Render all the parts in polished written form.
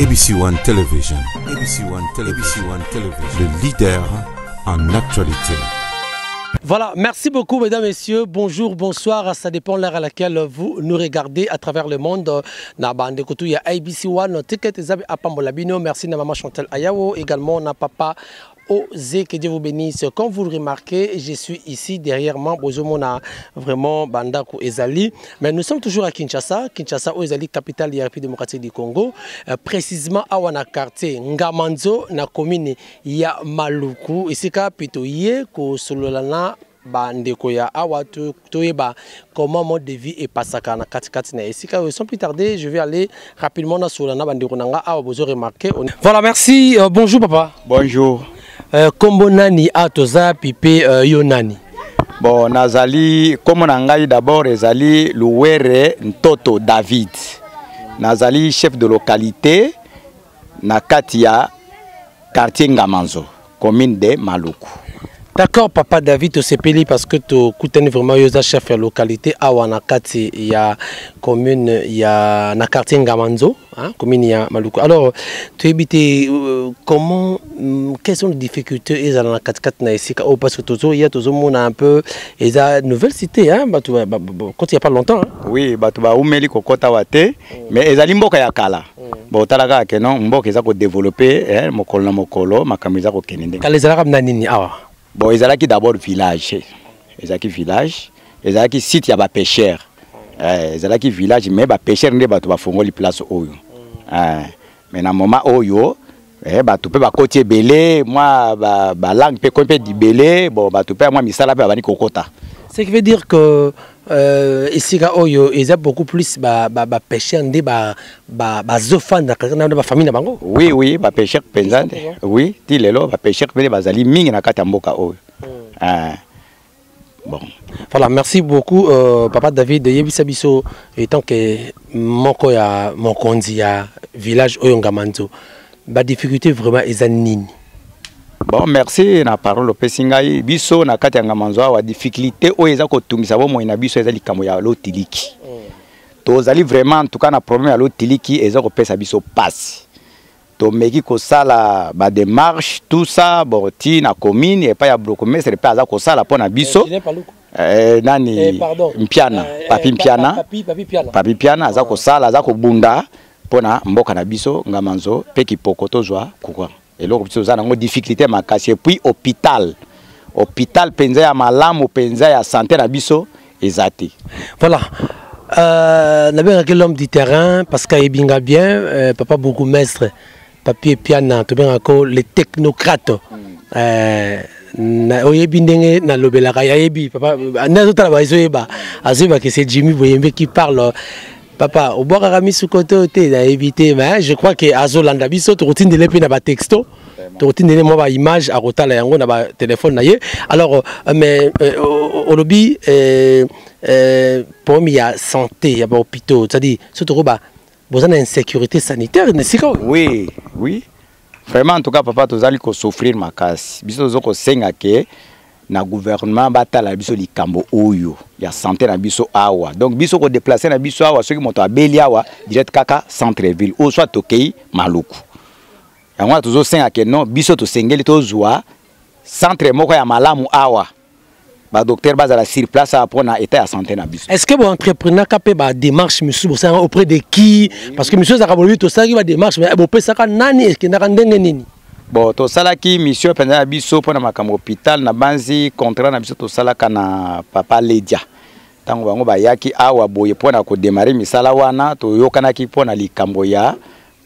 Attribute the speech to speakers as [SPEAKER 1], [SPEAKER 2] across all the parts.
[SPEAKER 1] ABC One Television, ABC One Television, ABC One Television, le leader en actualité.
[SPEAKER 2] Voilà, merci beaucoup mesdames, messieurs. Bonjour, bonsoir. Ça dépend l'heure à laquelle vous nous regardez à travers le monde. Na bande kutu ya ABC One, ticket ezabi apambola bino. Merci na maman Chantal Ayawo, également na papa Osé, que Dieu vous bénisse. Comme vous le remarquez, je suis ici derrière moi, bozomona vraiment bandako ezali. Mais nous sommes toujours à Kinshasa, Kinshasa oyo ezali capitale ya République démocratique du Congo, précisément awa na quartier Ngamanzo na commune ya Maluku. Esika pito ye kosolola na bandeko ya awa toyeba comment mode de vie epasaka na katikati na esika oyo. Sans plus tarder, je vais aller rapidement na solola na bandeko na nga awa bozo remarquer. Voilà, merci. Bonjour papa.
[SPEAKER 3] Bonjour.
[SPEAKER 2] Kombo nani a toza pipe yo nani?
[SPEAKER 3] Bon, nazali kombo na ngai d'abord ezali Luwere Ntoto David. Nazali chef de localité na kati ya quartier Ngamanzo, commune de Maluku.
[SPEAKER 2] D'accord papa David, tosepeli parce que tokutani vraiment yo oza chef ya localité awa na kati ya commune ya na quartier Ngamanzo, hein, commune ya Maluku. Alors toyebi te comment, quelles sont les difficultés ezala na katikati na esika oyo, parce que tozoya tozomona un peu eza nouvelle cité, hein, bato quand il y a pas longtemps, hein.
[SPEAKER 3] Oui, bato baumeli kokota awa te, mais ezali mboka ya kala. Bon, otala kaka ke non, mboka eza kodévelopper, hein, mokolo na mokolo, makambo eza kokende ndenge.
[SPEAKER 2] Kala ezalaka na nini awa?
[SPEAKER 3] Bon, ezalaki d'abord village. Ezalaki village, ezalaki site ya ba pêcheurs. Ezalaki village, mais ba pêcheurs nde bato bafongoli place oyo. Mais na moment oyo, bato mpe bakoti ebele, mwa ba langue mpe ekomi mpe dibele, bon, bato mpe mwa misala mpe babandi kokota.
[SPEAKER 2] Ce qui veut dire que esika oyo eza beaucoup plus ba pêcheurs nde bazofanda kaka na ba famille na bango.
[SPEAKER 3] Oui, ba pêcheurs mpenza nde. Oui, ti lelo ba pêcheurs mpe bazali mingi na kati ya mboka oyo. Bon.
[SPEAKER 2] Voilà, merci beaucoup papa David yebisa biso étant que moko ya mokonzi ya village oyo Ngamanzo. Ba difficulté vraiment eza nini?
[SPEAKER 3] Bon, merci na parole opesi ngai. Biso na kati ya Ngamanzo awa difficulté oyo eza kotungisa bomoi na biso eza likambo ya lotiliki. Tozali vraiment en tout cas na problème ya lotiliki eza kopesa biso pasi. Tomeki kosala ba démarche tout ça, bon, ti na commune epai ya bourgmestre mpe aza kosala mpo na biso.
[SPEAKER 2] Julien Paluku.
[SPEAKER 3] Nani?
[SPEAKER 2] Pardon.
[SPEAKER 3] Mpiana. Papi Mpiana.
[SPEAKER 2] Papi Mpiana.
[SPEAKER 3] Papi Mpiana aza kosala, aza kobunda mpo na mboka na biso Ngamanzo mpe Kipoko tozwa courant. Eloko biso toza nango difficulté makasi. Et puis hôpital. Hôpital mpenza ya malamu mpenza ya santé na biso eza te.
[SPEAKER 2] Voilà. Nabengaki l'homme du terrain parce qu'ayebi nga bien, papa bourgmestre Papi Piana, tobengaka les technocrates. Oyebi ndenge nalobelaka, yayebi papa nazotala ba ezoyeba, azoyeba que c'est Jimmy Boyembe qui parle. Papa obwakaka misu kote te, nayebi te, mais je crois que azolanda biso, tokotindele mpe na ba texto, tokotindele mwa ba image akotala yango na ba téléphone na ye. Alors mais olobi problème ya santé ya ba hôpitaux, c'est-à-dire surtout ba boza na insécurité sanitaire na esika oyo.
[SPEAKER 3] Oui, vraiment en tout cas papa tozali kosouffrir makasi. Biso tozo kosenga ke na gouvernement batala biso likambo oyo ya santé na biso awa. Donc biso ko déplacer na biso awa soki moto abeli awa direct kaka centre ville ou soit tokei Maluku. Yango wana tozosenga ke non, biso tosengeli tozwa centre moko ya malamu awa. Ba docteur bazala sur place awa mpona état ya santé na biso.
[SPEAKER 2] Est-ce que bo entrepreneur ka pe ba démarche misusu bosala auprès de qui? Parce que misusu ezalaka bolobi tosalaki ba démarche, mais bopesaka nani, ekendaka ndenge nini?
[SPEAKER 3] Bon, tosalaki mission mpenza na biso mpona makambo hôpital na banzi contrat na biso tosalaka na papa Ledia. Ntango bango bayaki awa boye mpona kodémarrer misala wana, toyokanaki mpona likambo ya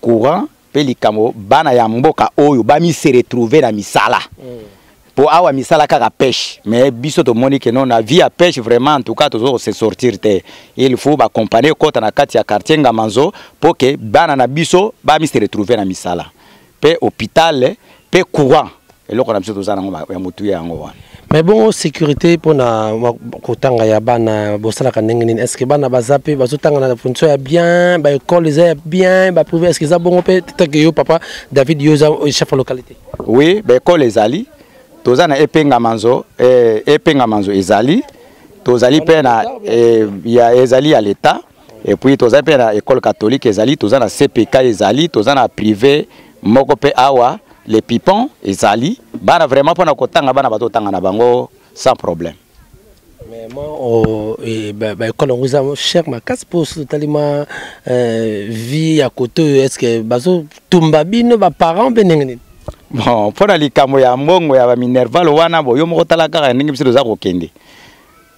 [SPEAKER 3] courant mpe likambo bana ya mboka oyo bami se retrouver na misala. Po awa misala kaka pêche, mais biso tomoni ke non, na vie ya pêche vraiment en tout cas tozo se sortir te. Il faut ba compagnie kota na kati ya quartier Ngamanzo po ke bana na biso bami se retrouver na misala. Pe hôpital, pe courant. Eloko na biso toza nango ya motuya yango wana.
[SPEAKER 2] Mais bon, sécurité mpona kotanga ya bana bosalaka ndenge nini? Est-ce que bana baza mpe bazotanga na fonction ya bien, ba école eza ya bien, ba privé, est-ce que eza bongo mpe teke yo papa David yo oza chef ya localité?
[SPEAKER 3] Oui, ba école ezali. Toza na EP Ngamanzo, EP Ngamanzo ezali. Tozali mpe na, ya, ezali ya l'État. Et puis toza mpe na école catholique ezali, toza na CPK ezali, toza na privé moko mpe awa les pipons ezali. Bana vraiment mpona kotanga, bana bazotanga na bango sans problème.
[SPEAKER 2] Mais moi, oh, baécole yango eza cher makasi mpo soki totali ma vie ya kote oyo, est ce que bazotumba bino baparent mpe ndenge nini?
[SPEAKER 3] Bon, mpona likambo ya mbongo ya baminerval wana, bo yo moko tala kaka ndenge biso toza kokende.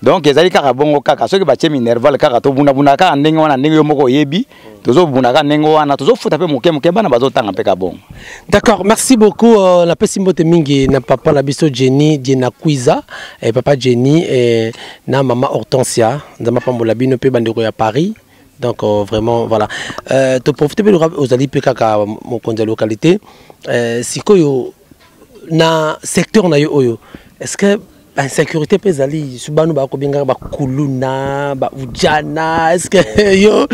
[SPEAKER 3] Donc ezali kaka bongo, kaka soki batie minerval, kaka tobundabunda kaka ndenge wana, ndenge yo moko oyebi, tozobunda kaka ndenge wana, tozofuta mpe moke moke, bana bazotanga mpe ka bongo.
[SPEAKER 2] D'accord, merci beaucoup. Napesi mbote mingi na papa na biso Jenny Jenakwiza, papa Jenny na mama Hortensia. Nzambe apambola bino mpe bandeko ya Paris. Donc vraiment voilà. Toprofite mpe ozali mpe kaka mokonzi ya localité. Sikoyo na secteur na yo oyo, est-ce que insécurité mpe ezali? So bano bakobengaka bakuluna, baujana, est ce que yo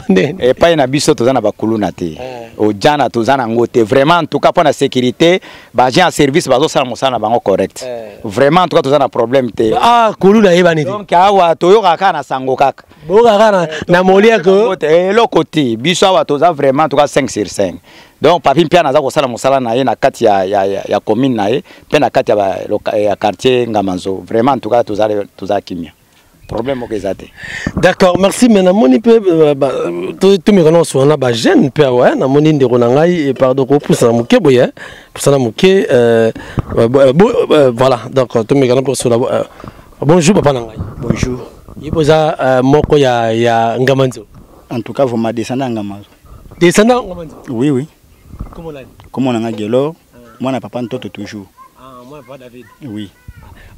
[SPEAKER 2] ndenge?
[SPEAKER 3] Epai na biso toza na bakuluna te, ojana toza nango te. Vraiment, en tout cas mpo na sécurité, baagent ya service bazosala mosala na bango correct. Vraiment, en tout cas toza na problème te.
[SPEAKER 2] Ah, kuluna yebani te.
[SPEAKER 3] Donc awa toyokaka kaka na sango kaka.
[SPEAKER 2] Bokaka na moliako.
[SPEAKER 3] Eloko te. Biso awa toza vraiment, en tout cas, 5 sur 5. Donc Papi Mpiana aza kosala mosala na ye na kati ya commune na ye mpe na kati ya quartier Ngamanzo. Vraiment, en tout cas toza, toza kimia, problème moko eza te.
[SPEAKER 2] D'accord, merci. Mais namoni mpe tomeka na oswana na bajeune mpe awa. Namoni ndeko na ngai, pardon, kopusana moke boye, pusana moke. Voilà, donc tomeka na mpe osola. Bonjour papa na ngai.
[SPEAKER 4] Bonjour.
[SPEAKER 2] Ye boza moko ya Ngamanzo?
[SPEAKER 4] En tout cas vraiment descendant Ngamanzo.
[SPEAKER 2] Descendant Ngamanzo?
[SPEAKER 4] Oui.
[SPEAKER 2] Comment nani?
[SPEAKER 4] Comment nanga Gelor, mwana papa Ntoto toujours.
[SPEAKER 2] Ah, moi papa David.
[SPEAKER 4] Oui.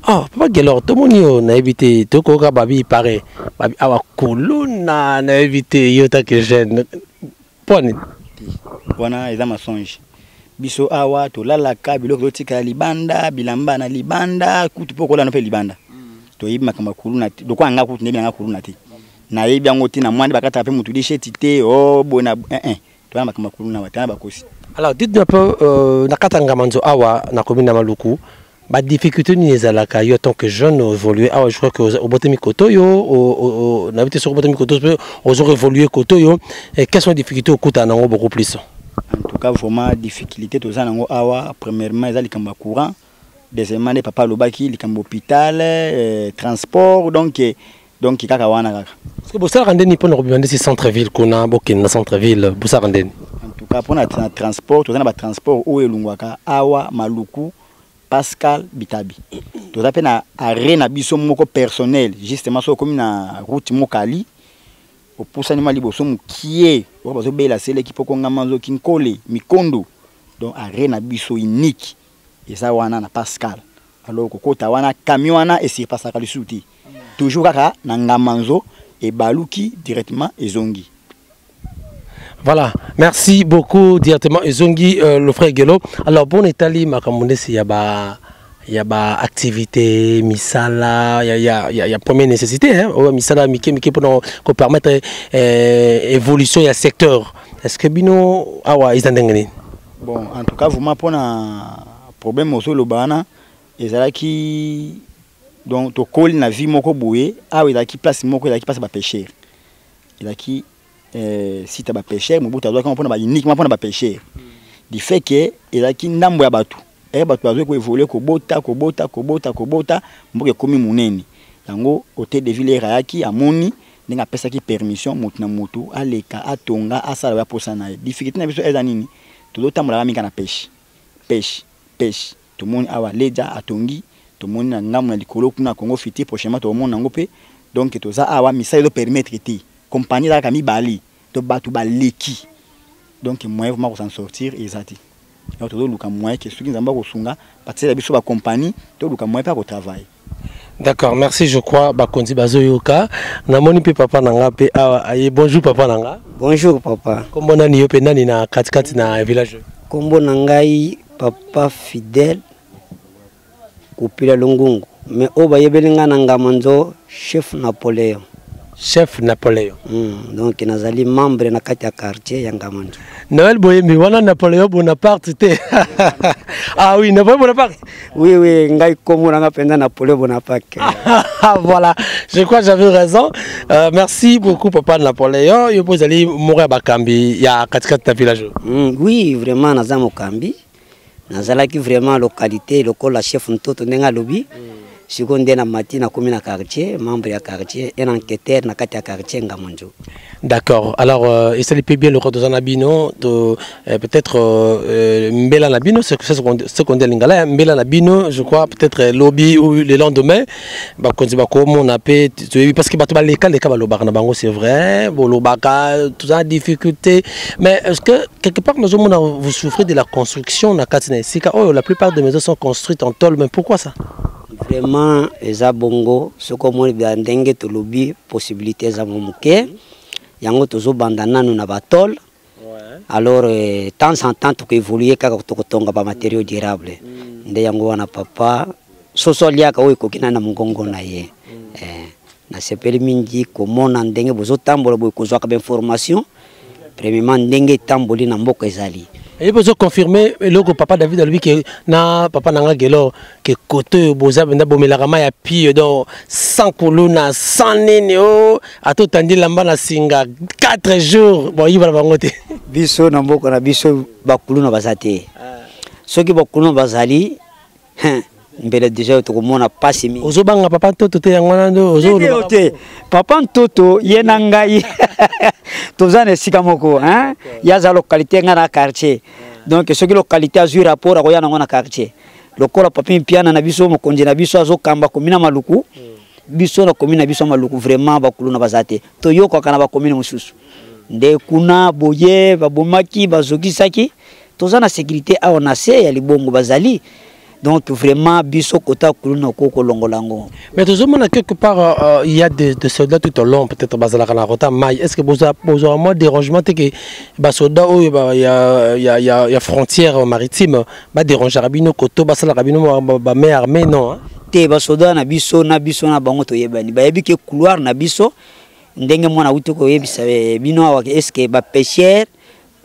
[SPEAKER 2] Ah, papa Gelor, tomoni yo, nayebi te, tokoka babi pare babi awa kuluna, nayebi te, yo take jeune, mpo nini?
[SPEAKER 4] Wana eza mensonge. Biso awa tolalaka biloko totikala libanda, bilamba na libanda, kutu mpo kolala mpe libanda. Toyebi makambo ya kuluna te. Lokola nga kutu ndebi nanga kuluna te, nayebi yango te. Na mwandi bakataka mpe motu lisheti te o boye na eh. Toyana makambo ya kuluna wa te, wana bakosi.
[SPEAKER 2] Alors dites-nous un peu, na kati ya Ngamanzo awa na commune ya Maluku, badifficulté nini ezalaka? Yo en tant que jeune oévolue awa, je crois que obotami kote oyo, nayebi te soki obotami kote mpe ozo évolue kote oyo, quelles sont les difficultés okutana nango beaucoup plus?
[SPEAKER 4] En tout cas vraiment, difficulté toza nango awa, premièrement eza likambo ya courant, deuxièmement nde papa alobaki likambo hôpital, transport, donc kaka wana kaka.
[SPEAKER 2] Parce que bosalaka ndeni mpona kobima ndesi centre ville kuna, bokende na centre ville, bosalaka ndeni?
[SPEAKER 4] En tout cas mpona na transport, toza na batransport oyo elongwaka awa Maluku, Pascal Bitabi. Toza mpe na arrêt na biso moko personnel, justement soki okomi na route Mokali, opusani mwa liboso mokie, oyo bazobela seleki mpo kongama nzoki nkole mikondo. Donc arrêt na biso unique eza wana na Pascal. Alors kokota wana, camion wana esurpassaka lisusu te, toujours kaka na Ngamanzo, ebaluki directement ezongi.
[SPEAKER 2] Voilà, merci beaucoup, directement ezongi, le frère Gelo. Alors bon, etali makambo ndesi ya ba activité, misala ya première nécessité, hein, oyo misala mike mike mpona kopermettre évolution ya secteur, est-ce que bino awa eza ndenge nini?
[SPEAKER 4] Bon, en tout cas vraiment, mpona problème ozoloba wana, ezalaki, donc tokoli na vie moko boye awa, ezalaki place moko, ezalaki place ya bapêcheur, ezalaki site ya bapêcheur. Mobutu azwaki yango mpona uniquement mpona bapêcheur, du fait que ezalaki ndambo ya bato eye, bato bazwaki koévolue, kobota, kobota, kobota, kobota, mboka ekomi monene. Yango hôtel de ville ere ayaki, amoni ndenge apesaki permission, motu na motu aleka, atonga, asala oyo aposa na ye. Difficulté na biso eza nini? Tozotambolaka mingi na pêche, pêche, pêche. Tomoni awa Leja atongi, tomoni na ngambo na likolo kuna Congo Fiti, prochainement tokomona yango mpe. Donc toza awa, misala ezopermettre te, compagnie ezalaka mibale to bato baleki, donc moyen vraiment kosan sortir eza te. Donc tozoluka moyen ke soki Nzambe akosunga, batiela biso bacompagnie, toluka moyen mpe ya kotravaille.
[SPEAKER 2] D'accord, merci. Je crois bakonzi bazoyoka. Namoni mpe papa na nga mpe awa aye. Bonjour papa na nga.
[SPEAKER 5] Bonjour papa.
[SPEAKER 2] Kombo nani yo mpe nani na katikati na village?
[SPEAKER 5] Kombo na ngai papa Fidèle Kupila Lungungu, mais oyo bayebeli ngai na Ngamanzo, chef Napoléon.
[SPEAKER 2] Chef Napoléon.
[SPEAKER 5] Donc nazali membre na kati ya quartier ya Ngamanzo.
[SPEAKER 2] Noël Boyembi wana Napoléon Bonaparte te. Ah oui, Napoléon Bonaparte.
[SPEAKER 5] Oui, ngai kombo na nga mpenza Napoléon Bonaparte.
[SPEAKER 2] Voilà, je crois que j'avais raison. Merci beaucoup, papa Napoléon. Yo bozali moko ya bakambi ya katikati na village.
[SPEAKER 5] Oui, vraiment naza mokambi. Nazalaki vraiment localité lokola chef Ntoto ndenge alobi. Sikoyo nde na mati, nakomi na quartier, membre ya quartier, un enquêteur na kati ya quartier Ngamonjo.
[SPEAKER 2] D'accord. Alors, esali mpe bien lokola toza na bino to, peut-être mbela na bino, ce qu'on dit lingala, mbela na bino, je crois peut-être lobi ou le lendemain bakonzi bakomona mpe toyebi, parce que bato baleka leka balobaka na bango, c'est vrai, bolobaka toza na difficulté, mais est-ce que quelque part nazomona vous souffrez de la construction na kati na esika oyo? La plupart des maisons sont construites en tôle, mais pourquoi ça?
[SPEAKER 5] Vraiment eza bongo. Soki omoni ba ndenge tolobi, possibilité eza mo moke, yango tozobanda nanu na batôle. Alors temps en temps tokoévolue kaka, tokotonga bamatériaux durable. Nde yango wana, papa, soso aliaka oyo ekoki nani na mongongo na ye. Nasepeli mingi komona ndenge bozotambola boye, kozwaka bainformation premièrement ndenge etamboli na mboka ezali.
[SPEAKER 2] Eyebi, ozoconfirme eloko papa David alobi ke na papa na nga Gelor, ke kote oyo boza mpenza bomelaka mai ya pio, donc sans kuluna, sans nini o ata otandi elamba na singa 4 jours, boyiba na bango te.
[SPEAKER 5] Biso na mboka na biso bakuluna baza te. Soki bakuluna bazali, hein, mbele deja tokomona pasi mingi.
[SPEAKER 2] Ozobanga papa Ntoto te, yango wana nde
[SPEAKER 4] ozoloba te. Papa Ntoto ye na ngai toza na esika moko, hein? Ye aza localité, ngai na quartier. Donc soki localité azwi rapport, akoya nango na quartier. Lokola papi Mpiana na biso, mokonzi na biso, azokamba commune ya Maluku, biso na commune na biso ya Maluku vraiment bakuluna baza te. Toyokaka na bacommune mosusu nde kuna boye babomaki, bazokisaki. Toza na sécurité awa na se ya libongo bazali. Donc vraiment biso kota kuluna ko kolongola yango.
[SPEAKER 2] Mais tozomona quelque part il y a des soldats tout au long, peut-être bazalaka na rota mai. Est ce que bozwaka mwa dérangement te ke basoda oyo ya frontière maritime badérangeaka bino koto, basalaka bino bamain armée, non, hein?
[SPEAKER 5] Te, basoda na biso na biso na bango toyebani. Bayebi ke couloir na biso, ndenge mwana awuti koyebisa bino awa, est ce que bapêcheur,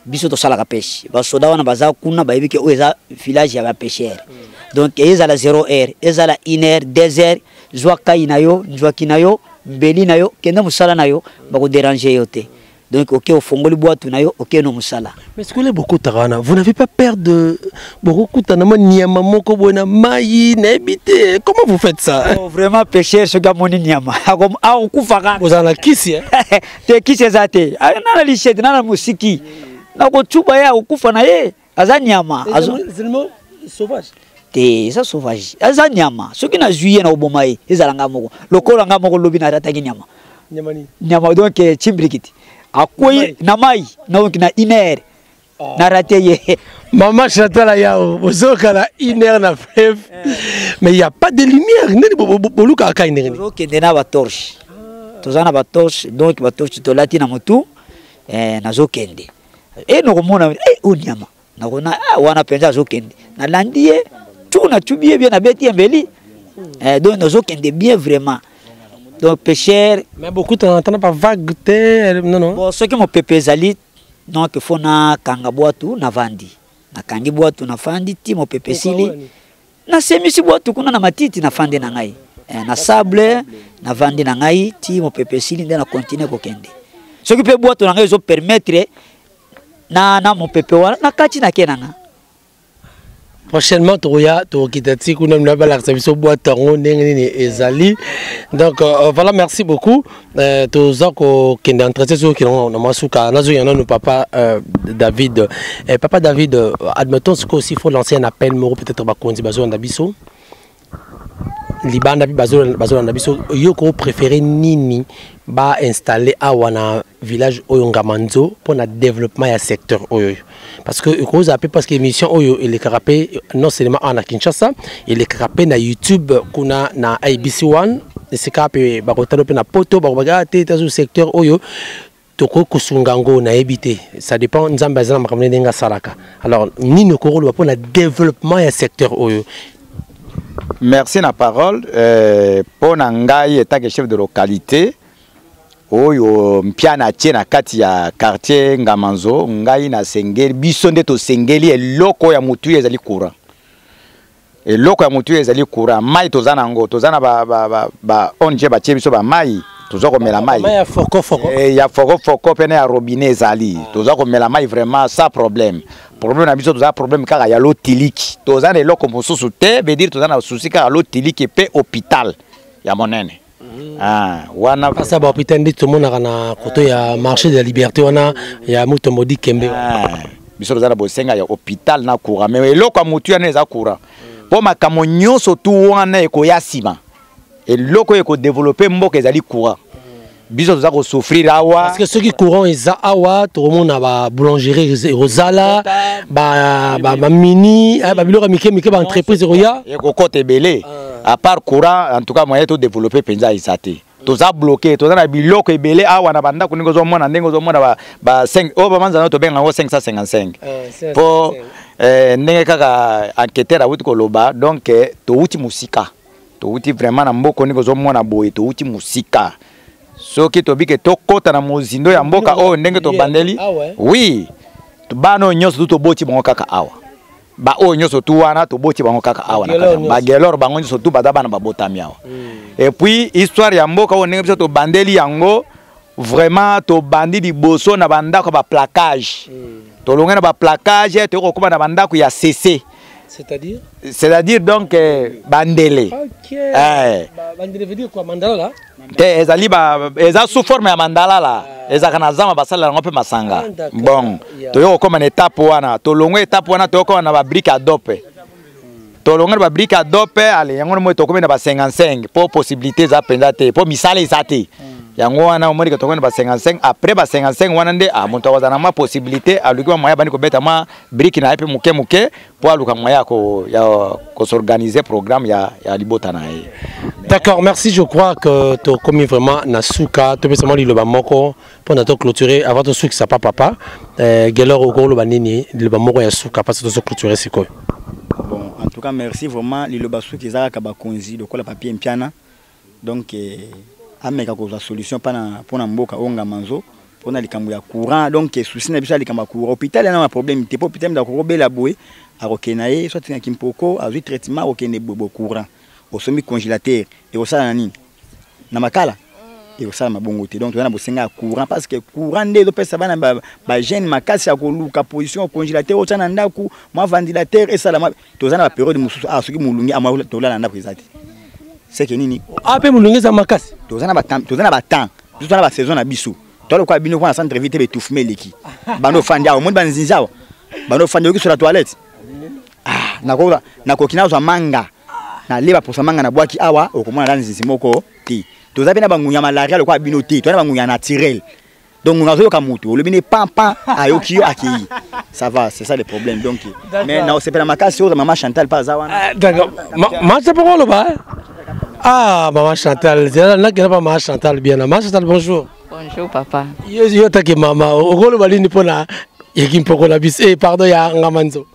[SPEAKER 5] biso tosalaka pêche. Basoda wana baza kuna, bayebi ke oyo eza village ya bapêcheur. Donc ezala 0 heure, ezala 1 heure, 2 heures, zwa kai na yo, nzwaki na yo, mbeli na yo, kende mosala na yo, bakodéranger yo te. Donc oke, ofongoli bwatu na yo, oke no mosala.
[SPEAKER 2] Mais sikole bokotaka wana, vous n'avez pas peur de bokokutana mwa nyama moko boye na mai? Nayebi te comment vous faites ça.
[SPEAKER 4] Oh, vraiment pêcheur soki amoni nyama akokufaka.
[SPEAKER 2] Bozala na kisi, eh?
[SPEAKER 4] Te, kisi eza te. Nana lishete, nana mosiki, nakotuba ye, akokufa na ye. Aza nyama.
[SPEAKER 2] Sauvage.
[SPEAKER 4] Te, eza sauvage, aza nyama. Soki nazwi ye na koboma ye, ezala nga moko. Lokola nga moko lobi narataki nyama. Nyama, donc chimbrikiti akwei na mai, donc na une heure na raté ye.
[SPEAKER 2] Mama Chantal Yao, bozokala une heure na fleuve, mais il y a pas de lumière. Nini bolukaka kai ndenge nini?
[SPEAKER 4] Tozokende na batorche, toza na batorche. Donc batorche tolati na motu, nazokende e nakomona oyo nyama, nakona wana mpenza azokende, nalandi ye tu, natubi ye bien, nabeti ye mbeli. Donc nazokende bien vraiment, donc pêcheur.
[SPEAKER 2] Mais beaucoup tana ba vague te, non, non?
[SPEAKER 4] Bon, soki mopepe ezali, donc faut nakanga bwatu, navandi, nakangi bwatu, nafandi ti mopepe esili, nasemisi bwatu kuna na matiti, nafandi na ngai na sable, navandi na ngai ti mopepe esili, nde na continue kokende. Soki mpe bwato na ngai ezopermettre na mopepe wana, nakati, nake na nga.
[SPEAKER 2] Prochainement tokoya, tokokita ti kuna mina, balakisa biso bwato yango ndenge nini ezali. Donc voilà, merci beaucoup. Toza kokende entretien soki okende na masuka. Nazoya nanu papa David. Papa David, admettons sikoyo aussi faut lancer un appel moko, peut-être bakonzi bazolanda biso libanda mpe bazolanda biso, yo kopréféré nini bainstalle awa na village oyo Ngamanzo mpona développement ya secteur oyo? Parce que ekozala mpe, parce que émission oyo elekaka mpe non seulement awa na Kinshasa, elekaka mpe na YouTube kuna na ABC 1, esika mpe bakotala mpe na Poto, bakobaka te tazo secteur oyo tokoki kosunga yango. Nayebi te, ça dépend, Nzambe aza na makambo ndenge asalaka. Alors nini okoki koloba mpona développement ya secteur oyo?
[SPEAKER 3] Merci na parole. Mpo na ngai en tant que chef de localité oyo Mpiana atie na kati ya quartier Ngamanzo, ngai nasengeli, biso nde tosengeli eloko ya motu ezali courant. Eloko ya motuya ezali courant. Mai toza na yango, toza na ba, ba, ba, ba ONG batie biso ba mai, toza komela mai.
[SPEAKER 2] Mai ya foko foko.
[SPEAKER 3] Eh, ya foko foko pene ya robinet ezali. Toza komela mai vraiment sans problème. Problème na biso toza problème kaka ya lotiliki. Toza na eloko mosusu te, veut dire toza na souci kaka lotiliki pe hôpital ya monene. Ah, wana
[SPEAKER 2] Pasa ba hôpital nde tomonaka na koto ya marché de la liberté wana ya Mutombo Dikembe.
[SPEAKER 3] Ah, biso toza na bosenga ya hôpital na courant, mais eloko ya motuya wana eza courant. Mpo makambo nyonso tu wana ekoya nsima. Eloko oyo ekodevelope mboka ezali courant. Biso toza kosouffrir awa.
[SPEAKER 2] Parce que soki courant eza awa, tokomona ba boulangerie ekozala, ba mini, ba biloko ya mike mike, ba entreprise ekoya.
[SPEAKER 3] Ekokota ebele. À part courant, en tout cas moyen to développer penza eza te. Toza bloqué, toza na biloko ebele awa na bandako ndenge ozomona, ndenge ozomona ba 5, oyo ba manzana tobenga yango 555. Po, ndenge kaka enquêteur awuti koloba, donc towuti mosika. Towuti vraiment na mboka ndenge ozomona boye, towuti mosika. Soki tobike tokota na mozindo ya mboka oyo ndenge tobandeli, oui, bana oyo nyonso tu toboti bango kaka awa. Ba oyo nyonso tu wana toboti bango kaka awa na kati ya ba Gelor, bango nyonso tu baza bana babotami awa. Et puis histoire ya mboka oyo ndenge biso tobandeli yango, vraiment tobandi liboso na bandako ya ba plaquage. Tolonge na ba plaquage, toyei kokóma na bandako ya CC.
[SPEAKER 2] C'est-à-dire?
[SPEAKER 3] C'est-à-dire donc bandele.
[SPEAKER 2] Ok. Bandele veut dire quoi? Mandala là?
[SPEAKER 3] Te, ezali ba, eza sous forme ya mandala là. Ezaka na zamba basala yango pe masanga.
[SPEAKER 2] Ah, d'accord.
[SPEAKER 3] Bon, toyei kokóma na étape wana, tolongwe étape wana, toyei kokóma na ba brique à dope. Tolongwe na ba brique à dope, allez, yango moi tokomi na ba 55 po possibilité eza penza te, po misala eza te. Yango wana omoni ke tokomi na ba 55, après ba 55 wana nde, ah, moto akozala na mwa possibilité, aluki mwa moyen abandi kobeta mwa brique na ye pe moke moke, po aluka moyen ya ko, ya ko s'organiser programme ya libota na ye.
[SPEAKER 2] D'accord, merci. Je crois que tokomi vraiment na suka, topesa mwa liloba moko mpona to clôturer avant to sukisa pa papa. Gelor, okoloba nini liloba moko ya suka parce que tozo clôturer sikoyo?
[SPEAKER 4] Bon, en tout cas merci vraiment. Liloba suka ezalaka kaka bakonzi lokola papier mpiana. Donc ameka kozwa solution mpona mboka oyo Ngamanzo, mpona likambo ya courant. Donc souci na biso ya likambo ya courant. Hôpital ena na problème te, po hôpital mutu akokobela boye, akokende na ye soit na Kimpoko, azwi traitement, akokende boye boye courant. Osombi congélateur, ekosala na nini? Na makala? Ekosala mabongo te. Donc toza na bosenga ya courant, parce que courant nde ezopesa bana ba jeune makasi ya koluka position ya congélateur otya na ndako, mwa ventilateur esala mwa, toza na ba période mosusu, ah, soki molungi, ah, mwa tolala na ndako eza te. C'est que nini?
[SPEAKER 2] Ah, pe molungi eza makasi.
[SPEAKER 4] Toza na ba temps, toza na ba temps. Toza na ba saison na biso. Toza lokola bino kuna na centre ville te, betufume eleki. Bando ofandi awa, omoni ba nzinzi awa. Bando ofandi oyoki sur la toilette. Ah, nakoki nazwa manga. Naleba posa manga na bwaki awa, okomona na nzinzi moko te. Toza pe na bangunya malaria lokola bino te, toza na bangunya naturel. Donc ngunga azoyoka motu, olobi ne pan pan, ayoki yo akei. Ça va, c'est ça le problème. Donc, mais na osepela makasi oyo maman Chantal pa aza wana.
[SPEAKER 2] Ah, d'accord. Ma c'est pourquoi loba? Ah, maman Chantal, c'est là que maman Chantal bien. Maman Chantal, bonjour.
[SPEAKER 6] Bonjour papa.
[SPEAKER 2] Yo yo take mama, okolo balini pona yeki mpoko na biso. Eh pardon ya Ngamanzo.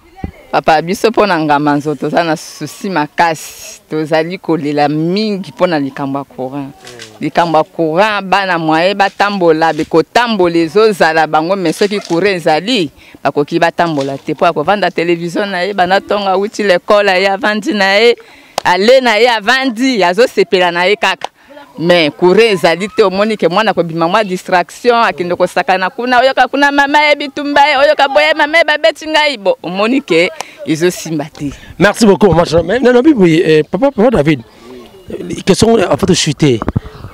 [SPEAKER 6] Papa, biso pona Ngamanzo toza na souci makasi, tozali kolela mingi pona likambo ya courant. Likambo ya courant, bana moye batambola, bekotambola ezozala bango, mais soki courant ezali, bakoki batambola te po akovanda télévision na ye, bana tonga awuti l'école ye avandi na ye, ale na ye avandi, azosepela na ye kaka. Mais courant ezali te, omoni ke mwana kobima mwa distraction, akende kosakana kuna, oyoka kuna mama ye bitumba ye, oyoka boye mama ye babeti ngai, bo omoni ke ezosimba te.
[SPEAKER 2] Merci beaucoup maman Chantal. Mais non, non, oui, papa, papa David, question en fait chuter.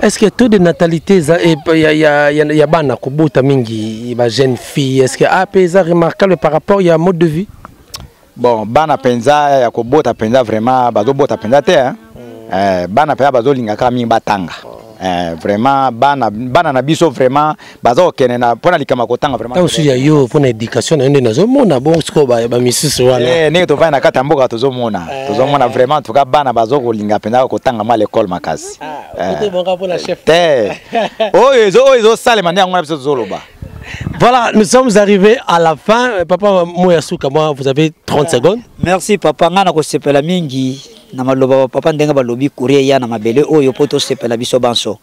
[SPEAKER 2] Est-ce que taux de natalité za, eh, ya, ya, ya, ya bana kobota mingi ba jeune fille, est-ce que AP eza remarquable par rapport ya mode de vie?
[SPEAKER 3] Bon, bana penza ya kobota penza vraiment bazobota penza te, hein? Bana penza bazolinga kaka mingi batanga. Vraiment bana na biso vraiment baza kokende na mpona likambo ya kotanga vraiment.
[SPEAKER 2] Ntango mosusu ya yo mpona éducation na yo nde nazomona bon sikoyo ba misusu wana.
[SPEAKER 3] Ndenge tovandi na kati ya mboka tozomona. Tozomona vraiment en tout cas bana bazo kolinga penza kotanga mwa l'école makasi.
[SPEAKER 2] Ah, ote bonga mpona chef.
[SPEAKER 3] Te. Oyo ezosalema nde yango na biso tozoloba.
[SPEAKER 2] Voilà, nous sommes arrivés à la fin. Papa Moyasuka, moi, vous avez 30 secondes.
[SPEAKER 7] Merci, papa. Nga na kosepela mingi na maloba papa ndenge balobi courrier ya na mabele oyo po tosepela biso banso.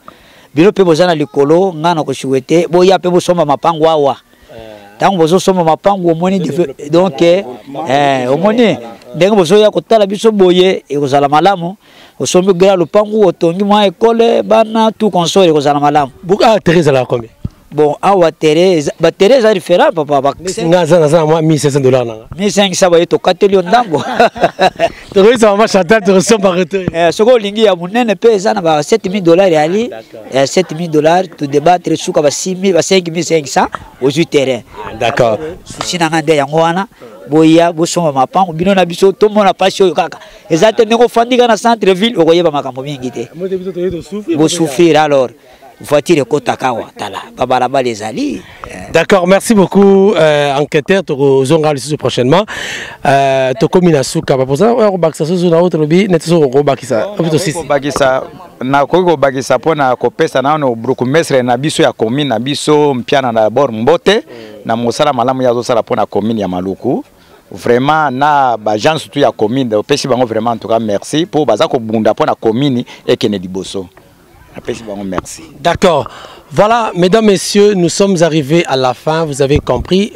[SPEAKER 7] Bino pe boza na likolo, nga na kosouhaiter boya pe bosomba mapango awa. Tango bozosomba mapango omoni donc omoni Ndenge bozoya kotala biso boye, ekozala malamu. Osombi grand lopangu, otongi mwa ekole, bana tout consort, ekozala malamu.
[SPEAKER 2] Buka terrain ezalaka combien?
[SPEAKER 7] Bon, awa terrain, ba terrain eza différent papa. Ba
[SPEAKER 2] nga aza naza mwa 1500 $ nanga.
[SPEAKER 7] 1500 baye tokateli yo ndambo.
[SPEAKER 2] Tokoyisa mama Chantal, tokosomba retour.
[SPEAKER 7] Eh, soki olingi ya monene mpe eza na ba 7000 $ yali, eh, 7000 $ to débattre suka ba 6000, ba 5500 ozwi terrain.
[SPEAKER 2] Ah, d'accord.
[SPEAKER 7] Souci na nga nde yango wana, boya bosomba mapango bino na biso tomona pasi oyo kaka. Eza te ndenge ofandi kaka na centre ville okoyeba makambo mingi te. Bosouffrir alors. Voiture ekotaka awa, tala babalabala ezali.
[SPEAKER 2] D'accord, merci beaucoup enquêteur, tokozonga lisusu prochainement. Tokomi na suka baposa oyo kobakisa susu na oyo tolobi neti soki okobakisa
[SPEAKER 3] kobakisa, nakoki kobakisa mpona kopesa nano bourgmestre na biso ya commune na biso Mpiana na d'abord mbote na mosala malamu ye azosala mpona commune ya Maluku. Vraiment na ba gens surtout ya commune opesi bango vraiment en tout cas merci mpo baza kobunda mpona commune ekende liboso. Napesi bango merci.
[SPEAKER 2] D'accord. Voilà, mesdames, messieurs, nous sommes arrivés à la fin. Vous avez compris,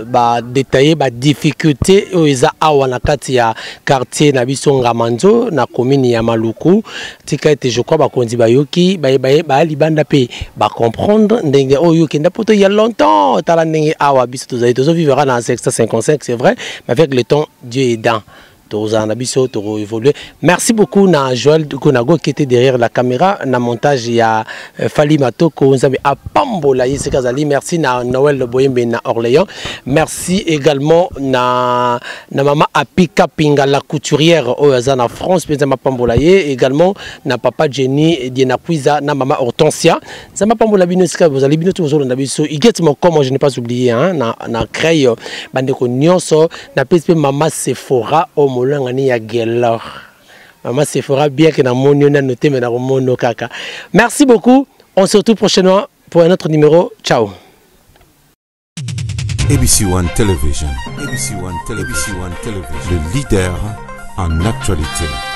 [SPEAKER 2] bah, détailler bah, difficulté oyo eza awa na kati ya quartier na biso Ngamanzo na commune ya Maluku. Tika ete je crois bakonzi bayoki, ba ba ba libanda pe ba comprendre ndenge oyo kenda poto il y a longtemps tala ndenge awa biso tozali tozo vivre na 755, c'est vrai, mais avec le temps Dieu aidant. Tozala na biso toko évoluer. Merci beaucoup na Joël Konago qui était derrière la caméra na montage ya Fali Matoko Nzambe apambola ye sika azali. Merci na Noël Boyembe na Orléans. Merci également na mama Apika Pinga la couturière oyo aza na France pe Nzambe apambola ye, également na papa Jenny Diena Kwiza na mama Hortensia. Nzambe apambola bino esika bozali, bino tozolanda biso. Iget Mokomo, je n'ai pas oublié hein, na Creil bandeko nyonso na pesi pe mama Sephora o molangani ya Gelor. Mama Sephora, bien que na moni na noté mais na mono kaka. Merci beaucoup. On se retrouve prochainement pour un autre numéro. Ciao.
[SPEAKER 1] ABC One Television, ABC One Television, ABC One Television, le leader en actualité.